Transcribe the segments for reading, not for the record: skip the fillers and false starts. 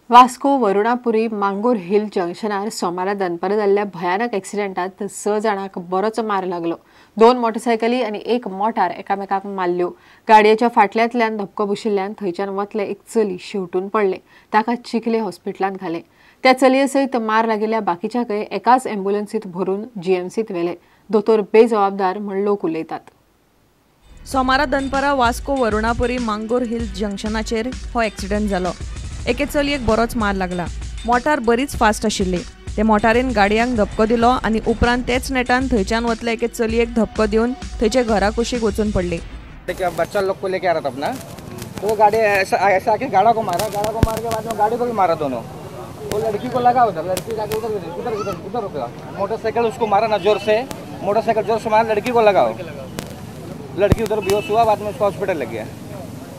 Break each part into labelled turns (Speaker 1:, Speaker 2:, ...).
Speaker 1: Vasco Varunapuri Mangor hill जंक्शनार सोमारा दनपारा जाल्ल्या भयानक एक्सिडेंटात 6 जाणांक बरोच मार लागलो. 2 मोटरसायकली आनी 1 मोटार एकामेकांक मारल्यो. गाडयेच्या फाटल्यांतल्यान धपको बशिल्ल्यान थंयच्यान वतले एक चली शेवटून पडले. ताका चिखले हॉस्पिटलांत घाले. त्या चलये सयत मार लागिल्ल्या बाकीच्याकय एकाच एम्ब्युलन्सीत भरून जीएमसीत व्हेले. दोतोर बेजबाबदार म्हण लोक उलयतात.
Speaker 2: सोमारा दनपारा वास्को वरुणापुरी मांगोर हिल जंक्शनाचेर हो एक्सिडेंट जालो. एके चलयेक बरोच मार लागला. मोटार बरीच फास्ट आशिल्ली. ते मोटारीन गाडयांक धपको दिलो आनी उपरांत तेच नेटान थंयच्यान वतले एके चलयेक धपको दिवन थंयचे घरा कुशीक वचून पडली.
Speaker 3: बच्चा लोग को लेके आ रहा था अपना, तो गाड़ी ऐसा ऐसा आके गाड़ा को मारा, गाड़ा को मार के बाद में गाड़ी को भी मारा दोनों. वो लड़की को लगा उधर, लड़की जाके उधर उधर उधर उधर रुका. मोटरसाइकिल उसको मारा ना जोर से, मोटरसाइकिल जोर से मारा, लड़की को लगाओ, लड़की उधर बेहोश हुआ, बाद में उसको हॉस्पिटल लग गया.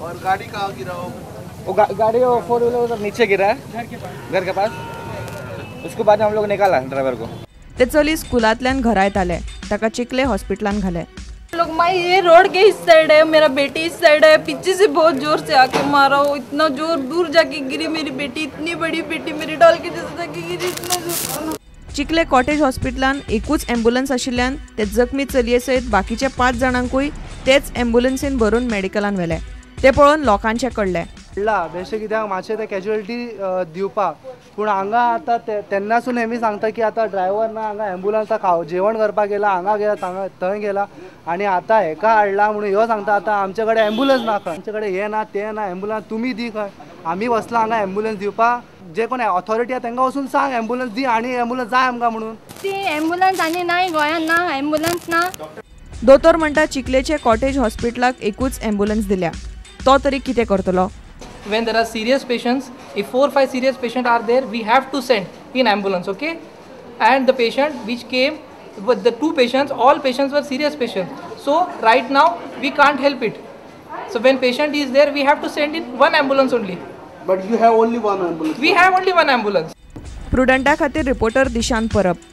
Speaker 4: और गाड़ी कहाँ गिरा?
Speaker 3: वो गाड़ी वो 4 व्हीलर उधर नीचे गिरा है घर के पास. उसके बाद हम लोग निकाला ड्राइवर को.
Speaker 2: ते चली स्कुलांतल्यान घरा येताले. ताका चिखले हॉस्पिटलान घाले.
Speaker 5: लोग माई ये रोड के इस साइड है, मेरा बेटी इस साइड है, पीछे से बहुत जोर से आके मारा. वो इतना जोर दूर जाके गिरी मेरी बेटी, इतनी बड़ी बेटी मेरी डॉल के जैसे जाके गिरी, इतना जोर.
Speaker 2: चिखले कॉटेज हॉस्पिटलान एकूच एम्ब्युलन्स आशिल्ल्यान ते जखमी चलये सयत बाकीच्या 5 जाणांकूय तेच एम्ब्युलन्सीन भरून मेडिकलान व्हेले. ते पळोवन लोकांचे कळ्ळे.
Speaker 6: पडला बेश्टे कित्याक मातशें ते कॅज्युअलिटी दिवपाक. पूण हांगा आतां तेन्नासून हेमी सांगता की आतां ड्रायव्हर ना, हांगा एम्बुलन्सा खाव जेवण करपाक गेला, हांगा गेला थांगा थंय गेला आनी आतां हेका हाडला म्हणून ह्यो सांगता आतां आमचे कडेन एम्बुलन्स ना खंय, आमचे कडेन हें ना तें ना, एम्बुलन्स तुमी दी खंय, आमी बसला हांगा एम्बुलन्स दिवपाक. जे कोण ऑथॉरिटी आसा तांकां वचून सांग एम्बुलन्स दी आनी एम्बुलन्स जाय आमकां म्हणून.
Speaker 5: ती एम्बुलन्स आनी नाय गोंयांत ना एम्बुलन्स ना.
Speaker 2: दोतोर म्हणटा चिखलेचे कॉटेज हॉस्पिटलाक एकूच एम्बुलन्स दिल्या, तो तरी कितें करतलो?
Speaker 7: When there are serious patients, if 4-5 serious patients are there, we have to send in ambulance, okay? And the patient which came with the 2 patients, all patients were serious patients. So right now we can't help it. So when patient is there, we have to send in 1 ambulance only.
Speaker 4: But you have only 1 ambulance.
Speaker 7: We have only 1 ambulance.
Speaker 2: प्रुडंटा खातीर reporter Dishant Parab.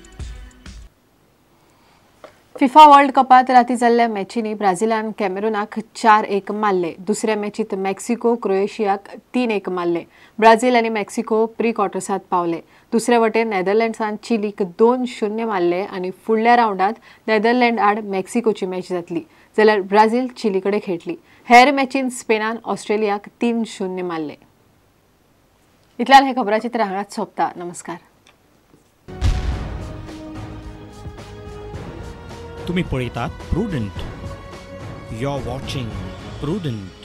Speaker 1: FIFA world कपात राती जाल्ल्या मॅचींनी ब्राझिलान कॅमेरुनाक 4-1 मारले. दुसऱ्या मॅचीत Mexico क्रोएशियाक 3-1 मारले. Brazil आनी Mexico pre क्वॉर्टर्सांत पावले. दुसऱ्या वटेन नेदरलँड्सान चिलीक 2-0 मारले आनी फुडल्या रावंडात नेदरलँड आड मेक्सिकोची मॅच जातली, जाल्यार ब्राझील चिली कडेन खेळटली. हेर मॅचीन स्पेनान ऑस्ट्रेलियाक 3-0 मारले. इतल्यान हे खबराचित्र हांगाच सोंपता. नमस्कार.
Speaker 8: तुम्ही पळयतात Prudent. You are watching Prudent.